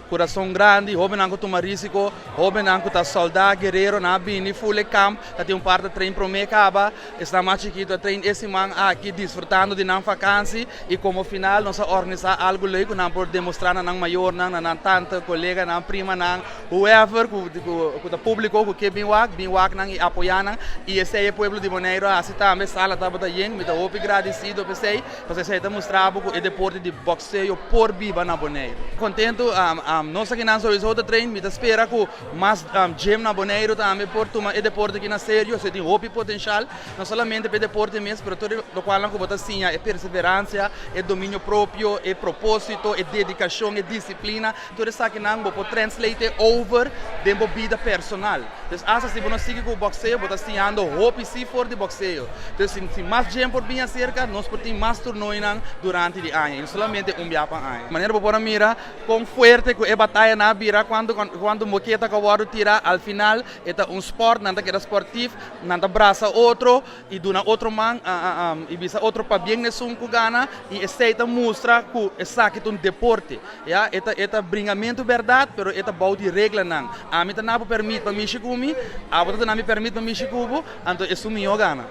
Kurason grandi, hóbennan ku tuma rísiko, hóbennan ku ta sòldá, guerero, nan a bini full e kamp, ta tin un par ta train promé kaba, esnan mas chikitu a train e siman aki disfrutando di nan fakansi i komo final nos a organisá algu leuk ku nan por demostrá na nan mayornan, na nan tante, koleganan, primanan, whoever ku ta públiko ku ke bin wak, bin wak nan i apoyá nan i esei e pueblo di Boneiru a hasi tambe, sala tabata yen, mi ta hopi gradisido p'esei. Pasobra esei ta mustra bo ku e deporte di bòkseo por biba na Boneiru. Kontentu, nos akinan souiso ta train, mi ta spera ku mas gym na Boneiru tambe por tuma e deporte aki na serio. Esei tin hopi potenshal, no solamente pa e deporte mes, pero tur e lokualnan ku bo ta siña, e perseveransia, e dominio propio, e propósito, e dedikashon, e disiplina, tur esakinan bo por translate over den bo bida personal. Dus asta si bo no sigui ku bòkseo, bo ta siñando hopi si for di bòkseo. Dus si mas djen por bin aserka, nos por tin mas turnoinan durante di aña i no solamente un bia pa aña. Manera bo por a mira kon fuerte ku e batayanan a bira kuantu kuantu moketa ku a wòrdu tirá, al final e ta un spòrt, nan ta keda spòrtif, nan ta brasa otro i duna otro man i bisa otro pabien na esun ku gana i esei ta mustra ku esaki ta un deporte. Ya, e ta e ta bringamentu bèrdat, pero e ta bou di reglanan. Ami ta na bo pèrmit pa mishi ku mi, abo ta duna mi pèrmit pa mishi ku bo, anto esun mihó gana.